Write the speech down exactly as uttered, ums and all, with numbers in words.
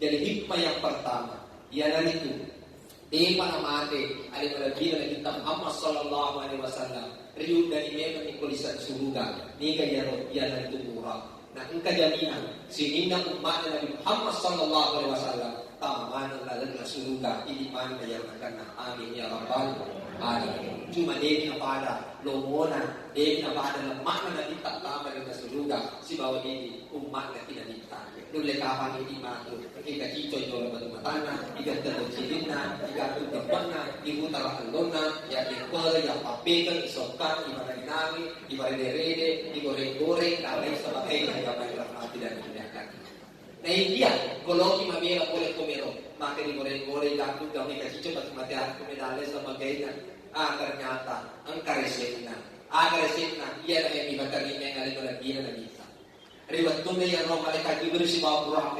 Jadi hikmah yang pertama, iyanaritu, depa namate ale malebbina Nabitta Muhammad sallallahu alaihi wasallam, riuddani memang ko lise'na suruga, niga iyaro, iyanaritu mura. Nah, engka jaminan sininna umma'na Nabi Muhammad sallallahu alaihi wasallam tama maneng lalenna suruga, idi maneng iyaro nakenna. Amin ya rabbal alamin. Cuma de'na pada lomona, de'na pada lemma'na Nabitta tama ri suruga sibawa idi umma'na ki Nabitta. Nulle kapang idi matu, engka cico jolo batu matanna, iganteng cilinna, igantung gemme'na, ibutara ellonna, ya ippere, ya pappekeng, isokkang, ibarani-nani, ibarede-rede, igoreng-goreng, namai sebagai yang jamai rahmati dan dimuliakan. Nah, iya, koloki mabela pole komero, maka digoreng-goreng, igantung gamai kacico batu mate aku medale sebagainya. Ah, ternyata engka resenna. Aga resenna, iya na yang dibatalin yang ada malebbina Nabitta. Ri wettunna iyaro malaika Jibril sibawa Buraq